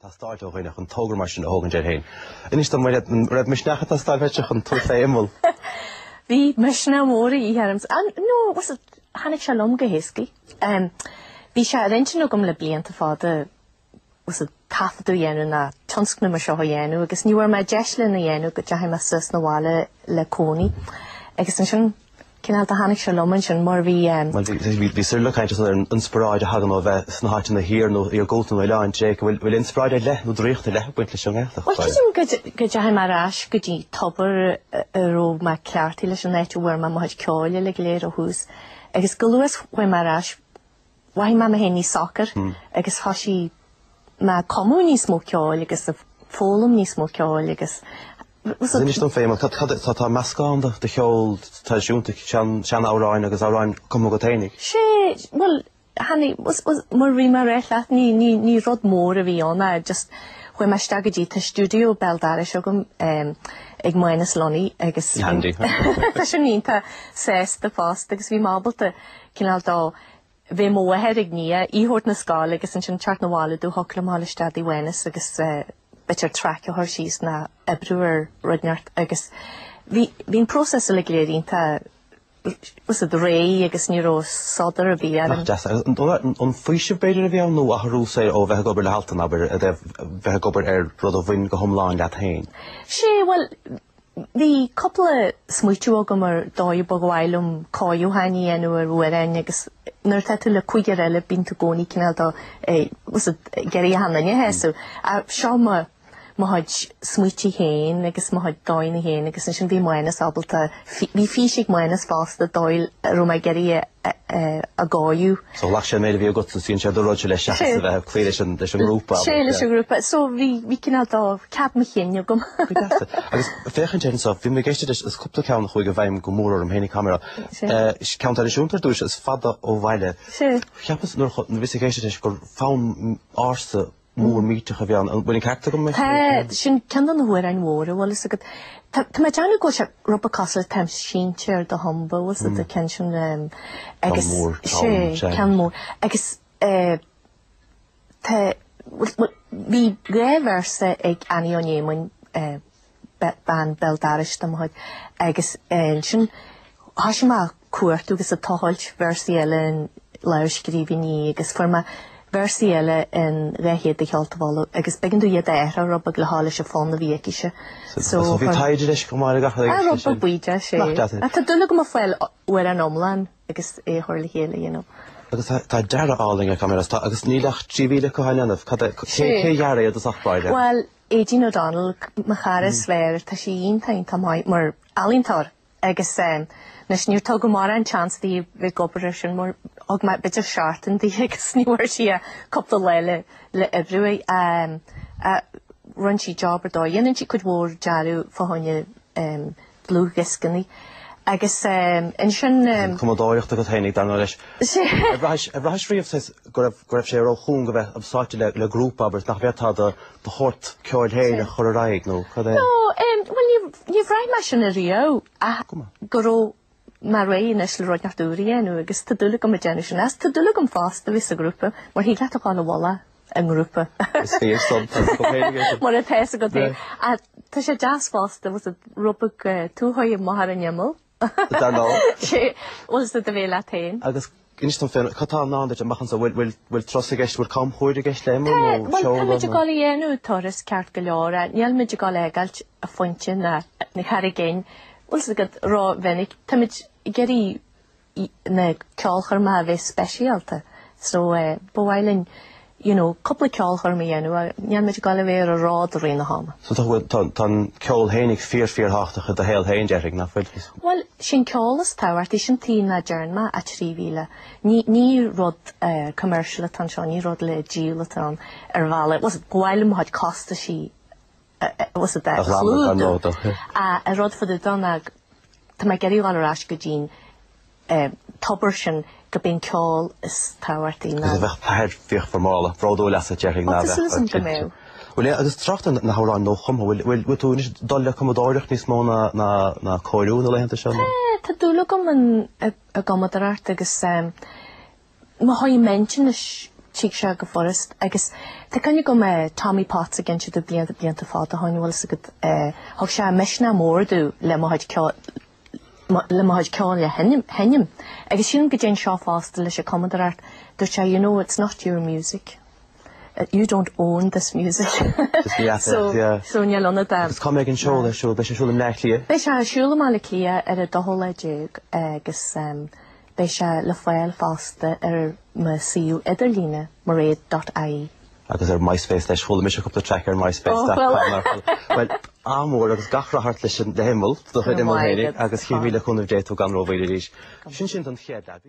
teastáilt ó dhuine chun togra mar sin a thógaint air féin. Inis dom, an raibh misneach ag teastáil uait chun tabhairt fé Imeall? Bhí misneach mór a dhíth orm. No, was it, tháinig sé liom go héascaí. Bhí sé ar intinn agam le blianta fada was it, taifeadadh a dhéanamh ná tionscnamh mar seo a dhéanamh agus ní bhfuair mé deis lena dhéanamh go dteachaigh mé suas 'na bhaile le cónaí. Agus ansin, cineál de tháinig sé liom ansin mar bhí. Bhuel, bhí, bhí Cyril ag caint ansan ar an inspioráid a thagann ó bheith sna háiteanna thiar nó iargúlta nó oileáin Drake. Bhfuil, bhfuil inspioráid ar leith nó draíocht ar leith ag baint leis an nGaeltacht? Bhuel, creidim go, go dteachaigh mé ar ais go dtí tobar a raibh mé cleachtaithe leis an áit a bhfuair mé mo chuid ceoil uilig go léir ó thús. Agus go luath is chuaigh mé ar ais, mhothaigh mé mé féin níos socair agus thoisigh mé ag cumadh níos mó ceoil agus ag foghlaim níos mó ceoil agus was it. Inis dom féin, cad, cad, tá, tá meascán de, de cheol traidisiúnta, sean, sean-amhráin agus amhráin cumtha agat fhéinig. Sé, bhuel, tháinig, was, was, mar bhí mé ag ráit leat, ní, ní, ní rud mór a bhí ann, ach just chuaigh mé isteach go dtí, tá stiúideo béal dorais agam ag Mánas Lunny agus Handy. tá sin iontach sásta fosta agus bhí mé ábalta cineál de bheith i mo mháthair ag ní, í a thabhairt 'na scoile agus ansin teacht 'na bhaile domh thiocfadh liom dhul isteach dtí Mhánas agus b'fhéidir traic a chur síos ná oibriú ar rud inteacht agus bhí bhí an próiseas uilig go léir iontach was it réidh agus ní raibh sodar ar bith orm. Nach deas. An faoiseamh b'fhéidir a bhí ann nó athrú saoil ó bheith ag obair le hAltan, abair, i dtaobh bheith ag obair ar rud a bhain go hiomlán leat féin? Sé, bhuel, Bhí cúpla smaoitiú agam ar dóigh ba mhaith liom cóiriúcháin a dhéanamh ar amhráin agus nuair atá tú le cúigear eile bíonn tú i gcónaí cineál de was it ag iarraidh achan duine a shásamh. Ach seo mo mo chuid smaoití féin agus mo chuid dóigheanna féin agus ansin bhí Mánas ábalta, bhí fís ag Mánas fosta dóigh a raibh mé ag iarraidh a gcóiriú. So ghlac sé an méid a bhí agat is dhein sé do rudsa leis seachas a bheith ag cloí leis an leis an ngrúpa. Sé leis an ngrúpa. So bhí bhí cineál de cead mo chinn agam. Go deas. Agus féachaint air anseo, bhí mé ag éisteacht leis is cúpla ceann a chuaigh i bhfeidhm go mór orm féin camera. Ceann traidisiúnta ar dtús is fada ó bhaile. Sé. Cheapas nuair a bhíos ag éisteacht leis gur fonn ársa mór millteach a bhí ann. An bhfuil an ceart agam? Tá, sin ceann de na hamhráin mhóra, bhfuil fhios agat. Tá, tá mé ag déanamh go bhfuil sé rud beag cosúil le Táim sínte ar do thumba, bhfuil fhios agat, an ceann sin agus Ceann mór, sé, trom, ceann mór. Agus eh, tá, bhuel, bhí dhá véarsa ag Annie Ó Néamáin, eh, bean béal dorais de mo chuid, agus ansin thoisigh mé ag cuartú agus ag tochailt véarsaí eile in lámhscríbhinní agus fuair mé véarsaí eile in 200 de Cheolta Uladh agus b'éigean domh iad a athrú rud beag le dhul leis an fonn a bhí aicise. So bhí taighde leis chomh maith le gach rud Ah, rud beag bídeach, sé. Nach deas é? Tá dúil agam a fáil amhrán iomlán agus é a chur le chéile, you know. Agus tá dearadh álainn ar Cameras, tá, agus níl ach 3,000 acu á ndéanamh. Cad é, cé, cé a dhear é i dtosach báire? Bhuel, Aedín O'Donnell, mo chara is fearr, tá sí iontach iontach maith mar ealaíontóir agus anois níor tugadh mórán chance di bheith ag obair air sin mar thug mé b'fhéidir seachtain di agus ní bhfuair sí ach cúpla lá le le oibriú air. Rinne sí job ar dóigh. Dhéanann sí cuid mhór dearadh fá choinne dlúthdhioscannaí agus ansin. An cumadóireacht agat féinig dar ndóigh leis. Ar bhraithis, ar bhraithis riamh saghas go raibh, go raibh sé róchúng a bheith sáite le, le grúpa, abair, nach bhféadfá do, do shórt ceoil féin a chur ar aghaidh nó cad é? No, bhuel ní, ní bhraith mé sin ariamh ach go raibh mé réidh anois le rud inteacht úr a dhéanamh agus tá dúil agam ag déanamh sin agus tá dúil agam fosta bheith sa ghrúpa mar thig leat a dhul i bhfolach i ngrúpa. Is fíor san, tá go féidir é sin. Mar atá fhios agat é. Ach tá sé deas fosta, bhfuil fhios agat, rud beag tú a chur amach ar an imeall. Dar ndóigh. Sé, bhfuil fhios agat a bheith leat féin. Agus inis dom féin, cad tá i ndán duit amach anseo? Bhfuil, bhfuil, bhfuil turas i gceist, bhfuil camchuairt i gceist le Imeall Tá, nó bhuel, tá seoladh muid ag nó? dul a dhéanamh turas ceart go leor, níl muid ag dul a fhágáilt a phointe ná na thar a gcinn, bhfuil fhios agat, ró-mhinic. Táimid ag iarraidh na ceolchoirmeacha a bheith speisialta so ba mhaith linn you know cúpla ceolchoirm a dhéanamh níl muid ag dul a bheith ar an ród i rith na hama. So tá bhfuil tá tá an ceol fhéinig fíor fíor thábhachtach i do shaol féin déarfainn, nach bhfuil? Bhuel sé'n ceol is tábhachtaí, sin tuige nach dtearn mé ach 3,000. Ní ní rud commercial atá anseo, ní rud le díol atá ann ar bhealach, bhuel ba mhaith liom mo chuid costaisí bhfuil fhios agat A a ghlanadh dar chlúdú. ndóigh. An rud fá dtaobh dó ná tá mé ag iarraidh dhul ar ais go dtí'n tobar sin go b'é an ceol is tábhachtaí ná. Agus a bheadh t'athair fíochmhar mórálach, bródúil asat déarfainn Ó ná tá bheadh súil agam go mbeadh. Bhuel é agus trácht ar na hamhráin nuachumtha, bhfuil bhfuil bhfuil tú anois ag dul le cumadóireacht níos mó ná ná ná cóiriú na laethanta seo nó? Tá, tá dúil agam in i gcumadóireacht agus mo chuid m'intinn anois. Tig sé go furast agus tá cuimhne agam eh, Tommy Potts ag inse domh blianta blianta fada ó shin bhfuil fhios agat eh, thug sé misneach mór domh le mo chuid ceoil le mo chuid ceoil a sheinm. Agus sílim go dtéann seo fosta leis an cumadóireacht, dúirt sé you know it's not your music. You don't own this music. So, yeah. So níl ionad a. Agus cá mbeidh an seó ar siúl? Beidh sé ar siúl i mBleá Cliath? Beidh sé ar siúl i mBaile Átha Cliath ar an dóú lá déag agus beidh sé le fáil fosta ar mo suíomh idirlíne, mairead dot ie. Agus ar MySpace leis, chuala mise cúpla traic ar MySpace dot com. Bhuel, ádh mór agus gach rath ort leis an le hImeall, do chuid Imeall féinig, agus chífimid le cúnamh Dé tú gan rómhoill arís. Sin sin don chéad leath.